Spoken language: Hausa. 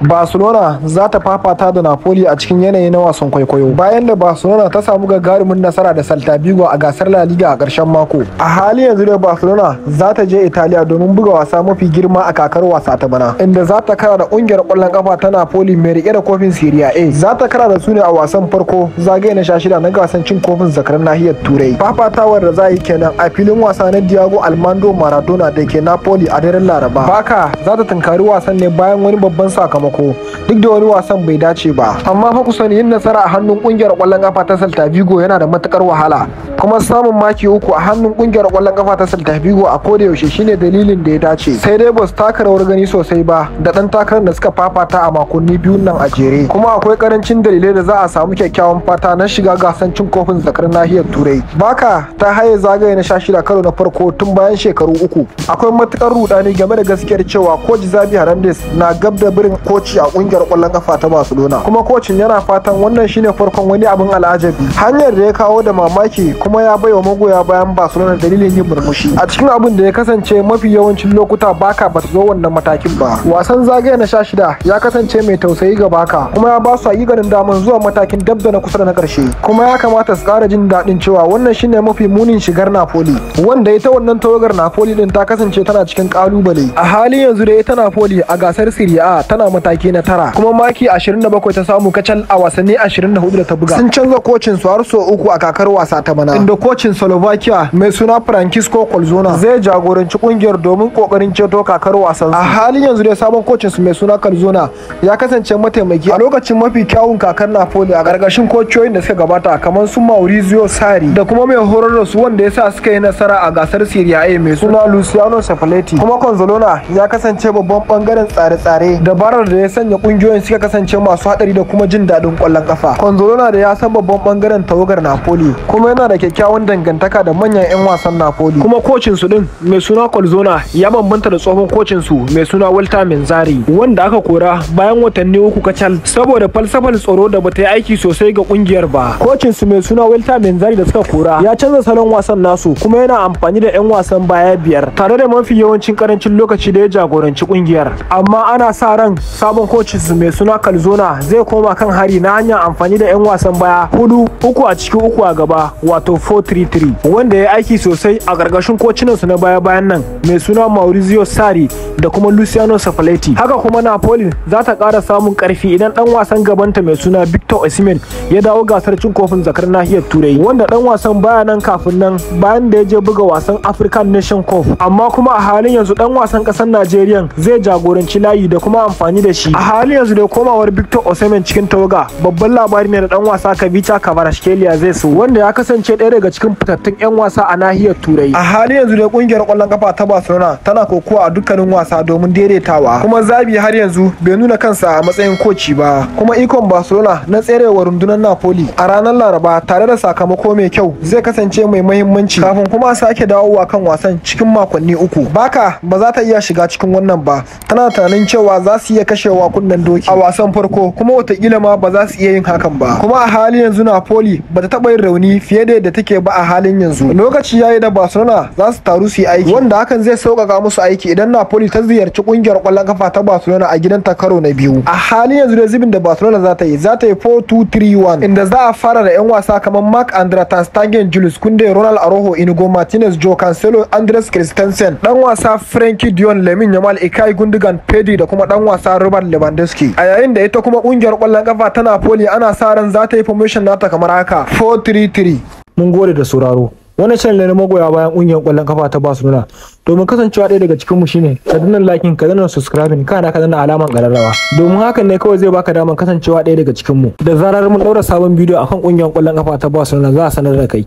Barcelona za ta fafata da Napoli a cikin yanayi na wasan kwaikwayo bayan da Barcelona ta samu gagarumin nasara da Celta Vigo a gasar La Liga a ƙarshen mako. A halin yanzu da Barcelona za ta je Italiya domin buga wasa mafi girma a kakar wasa ta bana, inda za ta kara da ƙungiyar ƙwallon ƙafa ta Napoli mai rike da kofin Serie A. Za ta kara da su ne a wasan farko zagaye na 16 na gasar cin kofin zakaran nahiyar Turai. Fafatawar da za a yi kenan a filin wasa na Diego Armando Maradona da ke Napoli a daren Laraba. Barca za ta tunkari wasan ne bayan wani babban sakamako, duk da wani wasan bai dace ba. Amma fa ku sani, yin nasara a hannun kungiyar kwallon kafa ta Celta Vigo yana da matukar wahala, kuma samun maki 3 a hannun kungiyar kwallon kafa ta Celta Vigo a koda yaushe shine dalilin da ya dace. Sai dai ba su taka rawar gani sosai ba da dan takarar da suka fafata a makonni biyun nan a jere, kuma akwai karancin dalilai da za a samu kyakkyawan fata na shiga gasan cin kofin zakar nahiyar Turai. Barca ta haye zagaye na 16 karo na farko tun bayan shekaru 3. Akwai matukar rudani game da gaskiyar cewa coach Xavi Hernandez na gab da birin koci a kungiyar kwallon kafa ta Barcelona, kuma kocin yana fatan wannan shine farkon wani abin al'ajabi. Hanyar da ya kawo da mamaki kuma ya baiwa magoya bayan Barcelona dalilin yin murmushi a cikin abin da ya kasance mafi yawancin lokuta Barca ba ta zo wannan matakin ba. Wasan zagaye na 16 ya kasance mai tausayi ga Barca, kuma ya ba su ganin daman zuwa matakin dab da na kusa da na karshe, kuma ya kamata su kara jin daɗin cewa wannan shine mafi munin shigar Napoli, wanda ita wannan tawagar Napoli din ta kasance tana cikin kalubale. A halin yanzu da ita Napoli a gasar Serie A tana mataki na 9, kuma maki 27 ta samu kacal a wasanni 24 da ta buga. Sun canza kocin su har sau 3 a kakar wasa ta bana, inda kocin Slovakia mai suna Francisco Calzona zai jagoranci kungiyar domin kokarin ceto kakar wasan. A halin yanzu dai sabon kocin su mai suna Calzona ya kasance mataimaki a lokacin mafi kyawun kakar Napoli a karkashin kociyoyin da suka gabata kamar su Maurizio Sarri da kuma mai horar da su wanda ya sa suka yi nasara a gasar Serie A mai suna Luciano Spalletti. Kuma Calzona ya kasance babban bangaren tsare-tsare dabarar da ya sanya kungiyoyin suka kasance masu hadari da kuma jin daɗin ƙwallon kafa. Calzona da ya san babban bangaren tawagar Napoli, kuma yana da kyakkyawan dangantaka da manyan 'yan wasan Napoli. Kuma kocin su din mai suna Calzona ya bambanta da tsohon kocin su mai suna Walter Mazzarri, wanda aka kora bayan watanni 3 kacal saboda falsafar tsaro da bata yi aiki sosai ga kungiyar ba. Kocin su mai suna Walter Mazzarri da suka kora ya canza salon wasan nasu, kuma yana amfani da 'yan wasan baya 5 tare da mafi yawancin karancin lokaci da ya jagoranci kungiyar. Amma ana sa ran sabon kocin su mai suna Calzona zai koma kan hari na hanyar amfani da 'yan wasan baya 4, 3 a cikin 3 a gaba, wato 4-3-3, wanda ya aiki sosai a ƙarƙashin kocinan su na baya-bayan nan mai suna Maurizio Sarri da kuma Luciano Spalletti. Haka kuma Napoli za ta ƙara samun ƙarfi idan ɗan wasan gabanta mai suna Victor Osimhen ya dawo gasar cin kofin zakar nahiyar Turai, wanda ɗan wasan baya nan kafin nan bayan da ya je buga wasan African Nation Cup. Amma kuma a halin yanzu ɗan wasan ƙasar Najeriya zai jagoranci layi da kuma amfani da shi. A halin yanzu da komawar Victor Osimhen cikin tawaga babban labari ne da ɗan wasa Khvicha Kvaratskhelia zai so, wanda ya kasance ɗaya daga cikin fitattun 'yan wasa a nahiyar Turai. A halin yanzu da kungiyar ƙwallon kafa ta Barcelona tana kokowa a dukkanin wasa domin daidaitawa, kuma Xavi har yanzu bai nuna kansa a matsayin koci ba. Kuma ikon Barcelona na tserewa rundunar Napoli a ranar Laraba tare da sakamako mai kyau zai kasance mai muhimmanci kafin kuma a sake dawowa kan wasan cikin makonni 3. Barca ba za ta iya shiga cikin wannan ba, tana tunanin cewa za su iya kashewa kunnen doki a wasan farko, kuma watakila ma ba za su iya yin hakan ba. Kuma a halin yanzu Napoli ba ta taɓa yin rauni fiye da yadda take ba a halin yanzu. Lokaci yayi da Barcelona za su taru su yi aiki, wanda hakan zai sauƙaƙa musu aiki idan Napoli ta ziyarci ƙungiyar ƙwallon kafa ta Barcelona a gidanta karo na 2. A halin yanzu da zubin da Barcelona za ta yi 4-2-3-1, inda za a fara da 'yan wasa kamar Marc-Andre ter Stegen, Jules Kounde, Ronald Araujo, Inigo Martinez, Joao Cancelo, Andreas Christensen, dan wasa Frenkie de Jong, Lamine Yamal, Ilkay Gundogan, Pedri da kuma dan wasa Robert Lewandowski. A yayin da ita kuma ƙungiyar ƙwallon kafa ta Napoli ana sa ran za ta yi formation nata kamar haka: 4-3-3. Mun gode da sauraro. Wannan channel ne na magoya bayan ƙungiyar ƙwallon kafa ta Barcelona. Domin kasancewa ɗaya daga cikin mu shine ka danna liking, ka danna subscribing, kana ka danna alaman ƙararrawa. Domin hakan ne kawai zai baka damar kasancewa ɗaya daga cikin mu. Da zarar mun ɗaura sabon bidiyo akan ƙungiyar ƙwallon kafa ta Barcelona za a sanar da kai.